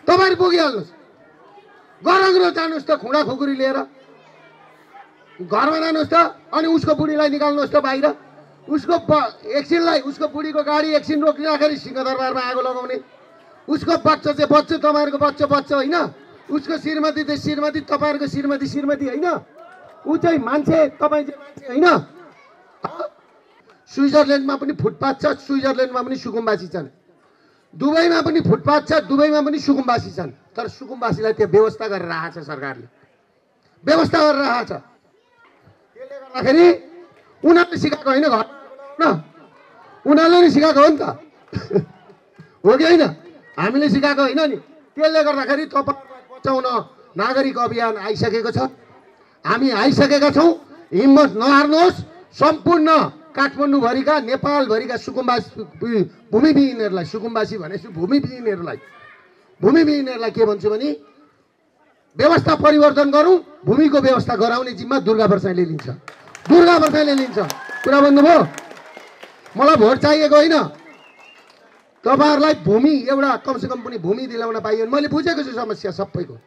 तपाईहरु पुगिहाल्नुस्। गरगरो जानुस् त खुँडा खुकुरी लिएर घरमा जानुस् त अनि उसको बुढीलाई निकाल्नुस् त बाहिर। उसको एकछिनलाई उसको बुढीको गाडी एकछिन रोकिराखेरि सिंहदरबारमा आगो लगाउने। उसको बच्चा चाहिँ बच्चा तपाईहरुको बच्चा बच्चा होइन। उसको श्रीमती चाहिँ श्रीमती तपाईहरुको श्रीमती श्रीमती होइन। ऊ चाहिँ मान्छे तपाई चाहिँ मान्छे होइन। स्विजरल्यान्डमा पनि फुटपाथ छ, स्विजरल्यान्डमा पनि सुकुम्बासी छन्। दुबईमा पनि फुटपाथ छ, दुबईमा पनि सुकुम्बासी छन्। तर सुकुम्बासीलाई त्यो व्यवस्था गरेर राखेको छ सरकारले, व्यवस्था गरेर राखेको छ। त्यसले गर्दाखेरि उनीहरूले सिकाएको होइन, घरमा उनीहरूले नि सिकाएको हो नि त, हो कि होइन? हामीले सिकाएको होइन नि। त्यसले गर्दाखेरि तपाईहरुलाई बचाउन नागरिक अभियान आइसकेको छ। हामी आइसकेका छौँ। हिम्मत नहार्नुहोस्। सम्पूर्ण काठमाडौँभरिका नेपालभरिका सुकुम्बासी भूमिविहीनहरूलाई, सुकुम्बासी भनेपछि भूमिविहीनहरूलाई के भन्छु भने व्यवस्था परिवर्तन गरौँ। भूमिको व्यवस्था गराउने जिम्मा दुर्गा प्रसादले लिन्छ। दुर्गा प्रसादले लिन्छ। कुरा भन्नुभयो। मलाई भोट चाहिएको होइन। तपाईहरुलाई भूमि एउटा कमसेकम पनि भूमि दिलाउन पाइयो। मैले बुझेको छु समस्या सबैको।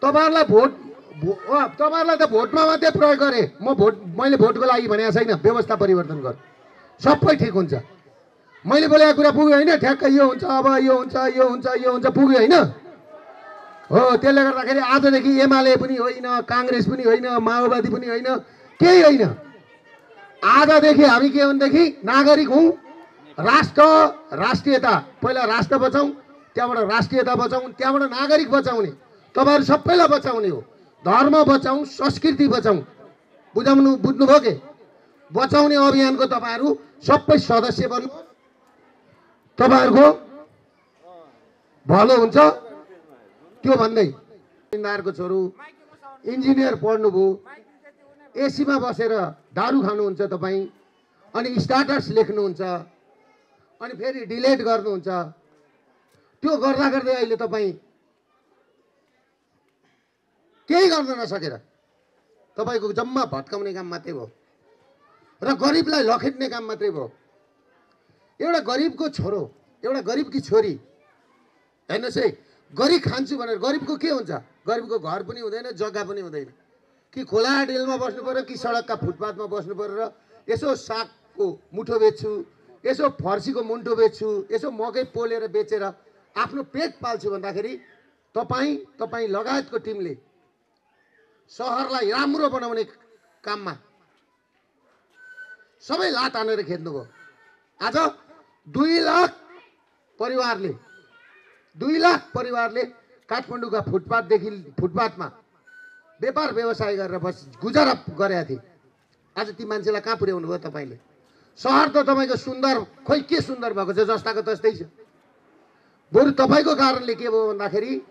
तपाईहरुलाई तपाईहरुलाई त भोटमा मात्रै प्रयोग गरे। मैले भोटको लागि भनेको छैन। व्यवस्था परिवर्तन गर, सबै ठिक हुन्छ। मैले बोलेको कुरा पुग्यो होइन? ठ्याक्कै यो हुन्छ, अब यो हुन्छ, यो हुन्छ, यो हुन्छ, पुग्यो होइन? हो। त्यसले गर्दाखेरि आजदेखि एमाले पनि होइन, कांग्रेस पनि होइन, माओवादी पनि होइन, केही होइन। आजदेखि हामी के भनेदेखि नागरिक हौँ। राष्ट्र राष्ट्रियता, पहिला राष्ट्र बचाउँ, त्यहाँबाट राष्ट्रियता बचाउँ, त्यहाँबाट नागरिक बचाउने। तपाईहरु सबैलाई बचाउने हो। धर्म बचाउँ, संस्कृति बचाउँ। बुझ्नुभयो के? बचाउने अभियानको तपाईहरु सबै सदस्य बन्नु। तपाईहरुको भलो हुन्छ। त्यो भन्दै इन्जिनियरको छोरो इन्जिनियर पढ्नुभयो, एसीमा बसेर दारू खानुहुन्छ तपाई, अनि स्टाटस लेख्नुहुन्छ, अनि फेरि डिलिट गर्नुहुन्छ। त्यो गर्दा गर्दै अहिले तपाई केही गर्न नसकेर तपाईको जम्मा भट्काउने काम मात्रै भयो र गरिबलाई लखेट्ने काम मात्रै भयो। एउटा गरिबको छोरो, एउटा गरिबकी छोरी हेर्नुस् है, गरिब खान्छु भनेर गरिबको के हुन्छ? गरिबको घर पनि हुँदैन, जग्गा पनि हुँदैन। कि खोला डेलमा बस्नु पर्यो, कि सडकका फुटपाथमा बस्नु पर्यो र यसो सागको मुठो बेच्छु, यसो फर्सीको मुन्टो बेच्छु, यसो मकै पोलेर बेचेर आफ्नो पेट पाल्छु भन्दाखेरि तपाईँ लगायतको टिमले सहरलाई राम्रो बनाउने काममा सबै लात हानेर खेद्नुभयो। आज 2 लाख परिवारले काठमाडौँका फुटपाथमा व्यापार व्यवसाय गरेर गुजारा गरेका थिए। आज ती मान्छेलाई कहाँ पुर्याउनु भयो तपाईले? सहर त तपाईको सुन्दर, खोइ के सुन्दर भएको छ, जस्ताको तस्तै छ। बरु तपाईको कारणले के भयो भन्दाखेरि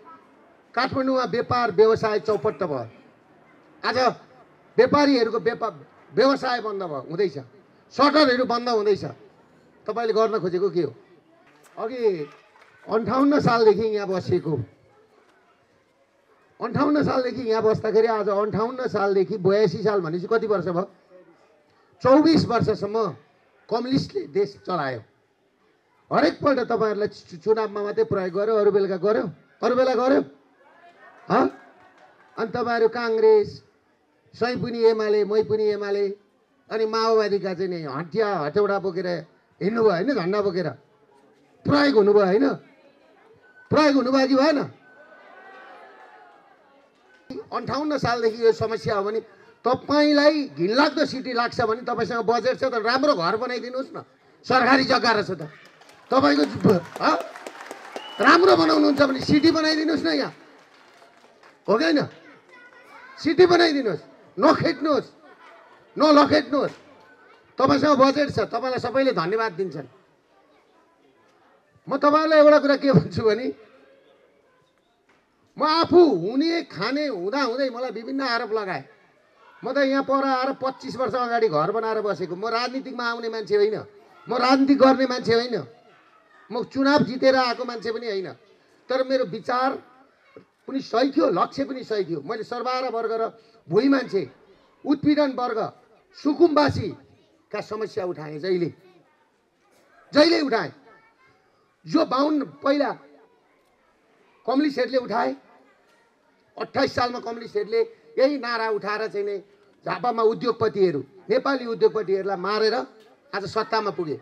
काठमाडौँमा व्यापार व्यवसाय चौपट्ट भयो। आज व्यापारीहरूको व्यवसाय बन्द भयो, हुँदैछ। सटरहरू बन्द हुँदैछ। तपाईले गर्न खोजेको के हो? अघि 58 सालदेखि यहाँ बसेको, 58 सालदेखि यहाँ बस्दाखेरि आज 58 सालदेखि 82 साल भनेपछि कति वर्ष भयो? 24 वर्षसम्म कम्युनिस्टले देश चलायो। हरेक पल्ट तपाईहरुलाई चुनावमा मात्रै प्रयोग गर्यो, अरु बेला गर्यो। अनि तपाईहरु कांग्रेस, सही पनि एमाले, मै पनि एमाले, अनि माओवादीका चाहिँ नि हटेउडा बोकेर हिँड्नुभयो होइन? झन्डा बोकेर प्रयोग हुनुभयो होइन? प्रयोग हुनुभयो कि भएन? 58 सालदेखि यो समस्या हो भने तपाईलाई घिनलाग्दो सिटी लाग्छ भने तपाईसँग बजेट छ त राम्रो घर बनाइदिनुहोस् न। सरकारी जग्गा रहेछ त तपाईको, राम्रो बनाउनुहुन्छ भने सिटी बनाइदिनुहोस् न यहाँ, हो कि होइन? सिटी बनाइदिनुहोस्, नलखेट्नुहोस्। तपाईसँग बजेट छ, तपाईलाई सबैले धन्यवाद दिन्छन्। म तपाईलाई एउटा कुरा के भन्छु भने म आफू हुने खाने हुँदै मलाई विभिन्न आरोप लगाए। म त यहाँ पर आएर 25 वर्ष अगाडि घर बनाएर बसेको। म राजनीतिमा आउने मान्छे होइन, म राजनीति गर्ने मान्छे होइन, म चुनाव जितेर आएको मान्छे पनि होइन। तर मेरो विचार पनि सही थियो, लक्ष्य पनि सही थियो। मैले सर्वहारा वर्ग र भुइँ मान्छे, उत्पीडन वर्ग, सुकुम्बासीका समस्या उठाएँ, जहिले उठाएँ। जो 52 पहिला कमली सेठले उठाए, 28 सालमा कमली सेठले यही नारा उठाएर चाहिँ नि झापामा उद्योगपतिहरू, नेपाली उद्योगपतिहरूलाई मारेर आज सत्तामा पुगे।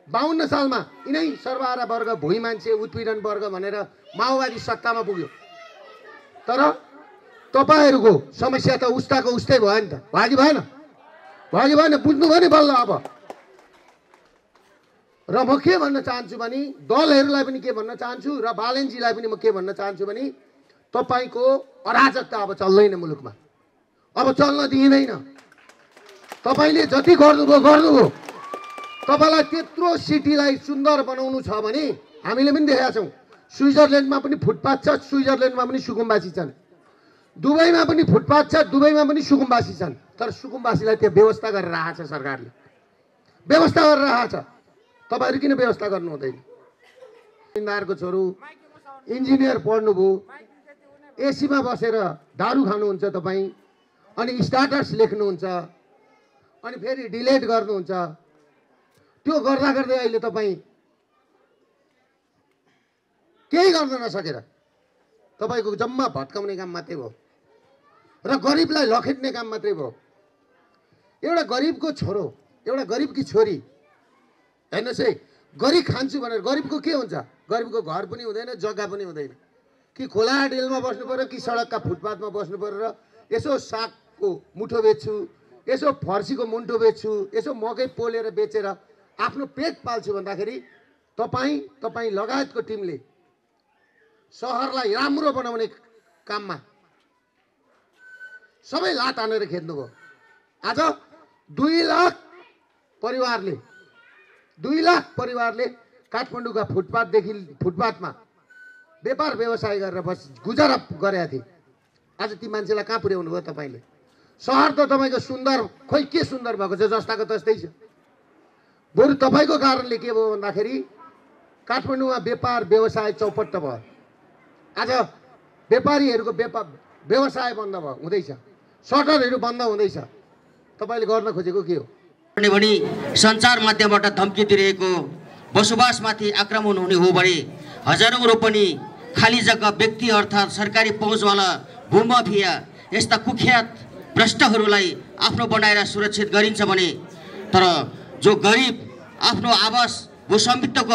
52 सालमा यिनै सर्वहारा वर्ग, भुइँ मान्छे, उत्पीडन वर्ग भनेर माओवादी सत्तामा पुग्यो। तर तपाईहरूको समस्या त उस्ताको उस्तै भयो नि त, भयो कि भएन? भयो कि भएन? बुझ्नुभयो नि बल्ल अब। र म के भन्न चाहन्छु भने दलहरूलाई पनि के भन्न चाहन्छु र बालेनजीलाई पनि म के भन्न चाहन्छु भने तपाईको अराजकता अब चल्दैन मुलुकमा, अब चल्न दिइँदैन। तपाईले जति गर्नुभयो। तपाईलाई त्यत्रो सिटीलाई सुन्दर बनाउनु छ भने हामीले पनि देखेका छौँ। स्विजरल्यान्डमा पनि फुटपाथ छ, स्विजरल्यान्डमा पनि सुकुम्बासी छन्। दुबईमा पनि फुटपाथ छ, दुबईमा पनि सुकुम्बासी छन्। तर सुकुम्बासीलाई त्यो व्यवस्था गरेर राखेको छ सरकारले, व्यवस्था गरेर राखेको छ। तपाईहरु किन व्यवस्था गर्नु हुँदैन? इन्दारको छोरो इन्जिनियर पढ्नुभयो, एसीमा बसेर दारू खानुहुन्छ तपाईँ, अनि स्टाटस लेख्नुहुन्छ, अनि फेरि डिलेट गर्नुहुन्छ। त्यो गर्दा गर्दै अहिले तपाईँ केही गर्न नसकेर तपाईको जम्मा भत्काउने काम मात्रै भयो र गरिबलाई लखेट्ने काम मात्रै भयो। एउटा गरिबको छोरो, एउटा गरिबकी छोरी हेर्नुहोस् है, गरी खान्छु भनेर गरिबको के हुन्छ? गरिबको घर पनि हुँदैन, जग्गा पनि हुँदैन। कि खोला डेलमा बस्नु पर्यो, कि सडकका फुटपाथमा बस्नु पर्यो र यसो सागको मुठो बेच्छु, यसो फर्सीको मुन्टो बेच्छु, यसो मकै पोलेर बेचेर आफ्नो पेट पाल्छु भन्दाखेरि तपाईँ लगायतको टिमले सहरलाई राम्रो बनाउने काममा सबै लात हानेर खेद्नुभयो। आज 2 लाख परिवारले काठमाडौँका फुटपाथमा व्यापार व्यवसाय गरेर गुजारा गरेका थिए। आज ती मान्छेलाई कहाँ पुर्याउनु भयो तपाईँले? सहर त तपाईँको सुन्दर, खोइ के सुन्दर भएको छ, जस्ताको तस्तै छ। बरु तपाईँको कारणले के भयो भन्दाखेरि काठमाडौँमा व्यापार व्यवसाय चौपट्ट भयो। आज व्यापारीहरूको व्यवसाय बन्द हुँदैछ, सटरहरू बन्द हुँदैछ। तपाईँले गर्न खोजेको के हो भने सञ्चार माध्यमबाट धम्की दिइरहेको बसोबासमाथि आक्रमण हुने हो भने हजारौं रोपनी खाली जग्गा व्यक्ति अर्थात् सरकारी पहुँचवाला भूमाफिया यस्ता कुख्यात भ्रष्टहरूलाई आफ्नो बनाएर सुरक्षित गरिन्छ भने, तर जो गरिब आफ्नो आवास भूस्वामित्वको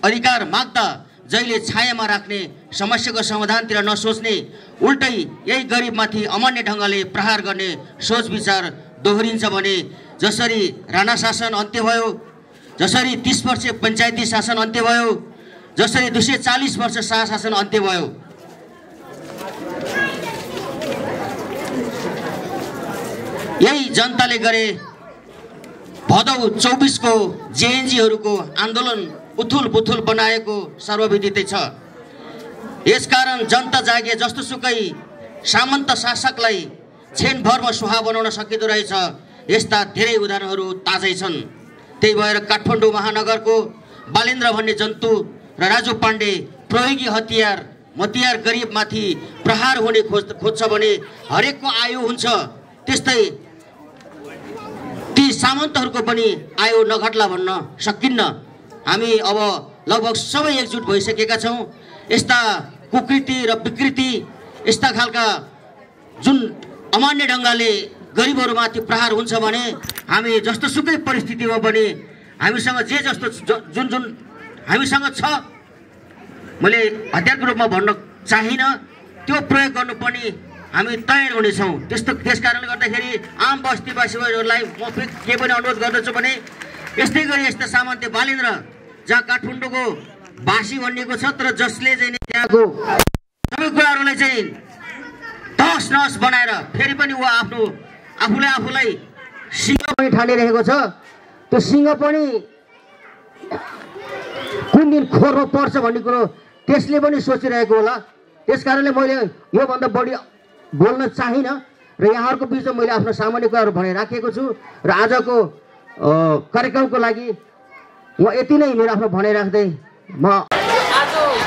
अधिकार माग्दा जहिले छायामा राख्ने, समस्याको समाधानतिर नसोच्ने, उल्टै यही गरिबमाथि अमान्य ढङ्गले प्रहार गर्ने सोच विचार दोहोरिन्छ भने जसरी राणा शासन अन्त्य भयो, जसरी 30 वर्ष पञ्चायती शासन अन्त्य भयो, जसरी 240 वर्ष शाह शासन अन्त्य भयो, यही जनताले गरे भदौ 24 को जेएनजीहरूको आन्दोलन उथुल पुथुल बनाएको सर्वविदितै छ। यसकारण जनता जागे जस्तोसुकै सामन्त शासकलाई छेनभरमा सुहा बनाउन सकिँदो रहेछ। यस्ता धेरै उदाहरणहरू ताजै छन्। त्यही भएर काठमाडौँ महानगरको बालेन्द्र भन्ने जन्तु र राजु पाण्डे प्रयोगी हतियार गरिबमाथि प्रहार हुने खोज्छ भने हरेकको आयु हुन्छ, त्यस्तै ती सामन्तहरूको पनि आयु नघट्ला भन्न सकिन्न। हामी अब लगभग सबै एकजुट भइसकेका छौँ। यस्ता कुकृति र विकृति, यस्ता खालका जुन अमान्य ढङ्गले गरिबहरूमाथि प्रहार हुन्छ भने हामी जस्तोसुकै परिस्थितिमा पनि हामीसँग जे जस्तो जुन हामीसँग छ, मैले हतियारको रूपमा भन्न चाहिनँ, त्यो प्रयोग गर्नुपर्ने हामी तयार हुनेछौँ। त्यस कारणले गर्दाखेरि आम बस्तीवासीहरूलाई म के पनि अनुरोध गर्दछु भने यस्तै गरी यस्ता सामन्ते बालेन्द्र जहाँ काठमाडौँको बासी भनिएको छ, तर जसले चाहिँ त्यहाँको सबै कुराहरूलाई चाहिँ तहस नहस बनाएर फेरि पनि ऊ आफूलाई सिंह पनि ठानिरहेको छ। त्यो सिंह पनि कुन दिन खोर्नु पर्छ भन्ने कुरो त्यसले पनि सोचिरहेको होला। त्यस कारणले मैले योभन्दा बढी बोल्न चाहिनँ र यहाँहरूको बिचमा मैले आफ्नो सामान्य कुराहरू भने राखेको छु र आजको कार्यक्रमको लागि म यति नै मेरो आफ्नो भनाइ राख्दै म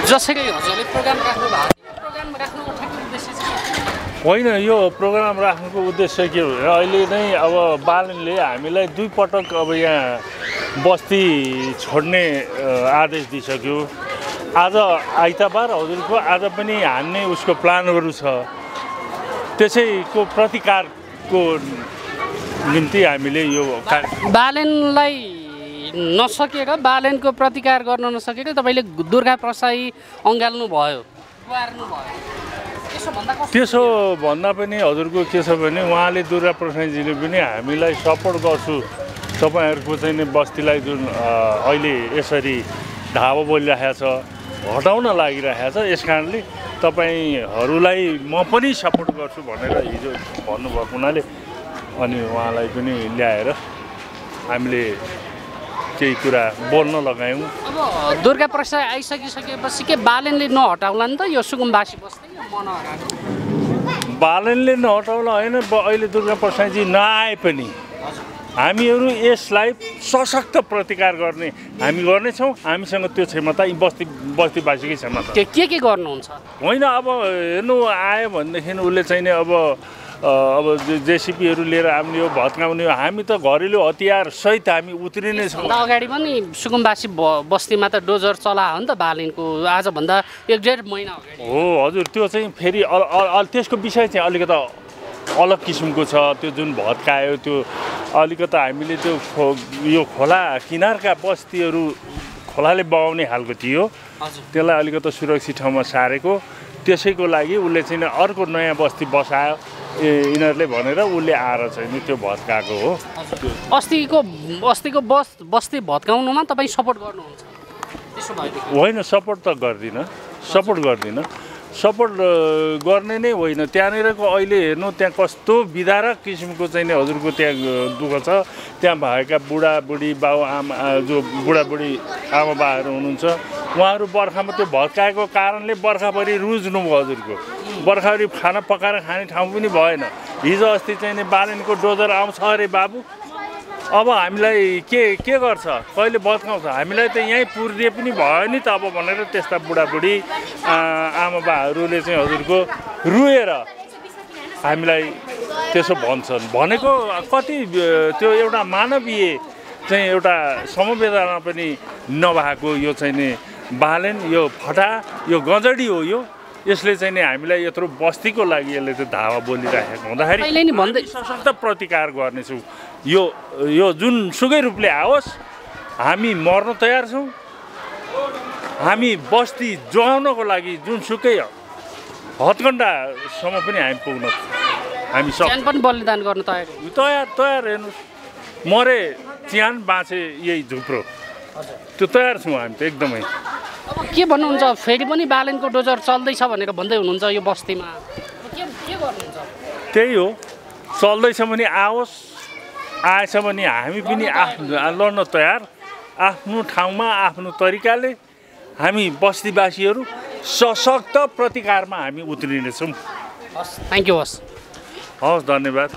जसरी हजुरले प्रोग्राम राख्नु भएको प्रोग्राम राख्नुको ठ्याक्कै उद्देश्य छ होइन। यो प्रोग्राम राख्नुको उद्देश्य के हो? अहिले नै अब बालनले हामीलाई 2 पटक अब यहाँ बस्ती छोड्ने आदेश दिइसक्यो। आज आइतबार हजुरको आज पनि हान्ने उसको प्लानहरू छ। त्यसैको प्रतिकारको निम्ति हामीले यो बालेनलाई नसकेर बालेनको प्रतिकार गर्न नसकेर तपाईँले दुर्गा प्रसाई अँगाल्नु भयो, पुर्याउनु भयो। त्यसो भन्दा पनि हजुरको के छ भने उहाँले दुर्गा प्रसाईजीले पनि हामीलाई सपोर्ट गर्छु, तपाईँहरूको चाहिँ बस्तीलाई जुन अहिले यसरी धावा बोलिरहेको छ हटाउन लागिरहेको छ, यस कारणले तपाईँहरूलाई म पनि सपोर्ट गर्छु भनेर हिजो भन्नुभएको हुनाले अनि उहाँलाई पनि ल्याएर हामीले केही कुरा बोल्न लगायौँ। अब दुर्गा प्रसाद आइसकिसकेपछि के बालेनले नहटाउला नि त यो सुकुम्बासी बस्दै मन हराएको? बालेनले नहटाउला होइन, अहिले दुर्गा प्रसादजी नआए पनि हामीहरू यसलाई सशक्त प्रतिकार गर्ने हामी गर्नेछौँ। हामीसँग त्यो क्षमता बस्तीवासीकै क्षमता। के गर्नुहुन्छ? होइन अब हेर्नु आयो भनेदेखि उसले चाहिँ नि अब जेसिपीहरू लिएर हामीले यो भत्काउने, हामी त घरेलु हतियार सहित हामी उत्रिने छौँ। अगाडि पनि सुकुम्बासी बस्तीमा त डोजर चलायो नि त बालेनको, आजभन्दा 1.5 महिना अगाडि हो हजुर। त्यो चाहिँ फेरि त्यसको विषय चाहिँ अलिकति अलग किसिमको छ। त्यो जुन भत्कायो त्यो अलिकति हामीले त्यो यो खोला किनारका बस्तीहरू खोलाले बगाउने खालको थियो, त्यसलाई अलिकति सुरक्षित ठाउँमा सारेको। त्यसैको लागि उसले चाहिँ अर्को नयाँ बस्ती बसायो यिनीहरूले भनेर उसले आएर चाहिँ त्यो भत्काएको हो। अस्तिको बस्ती भत्काउनुमा तपाईँ सपोर्ट गर्नुहुन्छ? त्यसो भएदेखि होइन, सपोर्ट त गर्दिनँ, सपोर्ट गर्ने नै होइन। त्यहाँनिरको अहिले हेर्नु त्यहाँ कस्तो विदारक किसिमको चाहिँ नि हजुरको त्यहाँ दुःख छ। त्यहाँ भएका बुढाबुढी बाबुआमा जो बुढाबुढी आमाबाहरू हुनुहुन्छ उहाँहरू बर्खामा त्यो भत्काएको कारणले बर्खाभरि रुज्नुभयो हजुरको। बर्खाभरि खाना पकाएर खाने ठाउँ पनि भएन। हिजो अस्ति चाहिँ नि बालेनको डोजर आउँछ अरे बाबु, अब हामीलाई के गर्छ, कहिले भत्काउँछ? हामीलाई त यहीँ पुर्दिए पनि भयो नि त अब भनेर त्यस्ता बुढाबुढी आमाबाहरूले चाहिँ हजुरको रुएर हामीलाई त्यसो भन्छन्। भनेको कति त्यो एउटा मानवीय चाहिँ एउटा समवेदना पनि नभएको यो चाहिँ नि बालेन, यो फटा, यो गजडी हो। यसले चाहिँ नि हामीलाई यत्रो बस्तीको लागि यसले चाहिँ धावा बोलिरहेको हुँदाखेरि सशक्त प्रतिकार गर्नेछौँ। यो जुन सुकै रूपले आओस् हामी मर्न तयार छौँ। हामी बस्ती जोगाउनको लागि जुनसुकै हत्कण्डासम्म पनि हामी पुग्न हामी ज्यान पनि बलिदान गर्न तयार हेर्नुहोस्, मरे च्यान बाँचे यही झुप्रो, त्यो तयार छौँ हामी त एकदमै। अब के भन्नुहुन्छ? फेरि पनि बालेनको डोजर चल्दैछ भनेर भन्दै हुनुहुन्छ यो बस्तीमा, के गर्नुहुन्छ? त्यही हो, चल्दैछ भने आओस्, आएछ भने हामी पनि लड्न तयार, आफ्नो ठाउँमा आफ्नो तरिकाले हामी बस्तीवासीहरू सशक्त प्रतिकारमा हामी उत्रिनेछौँ। Thank you. हस्, धन्यवाद।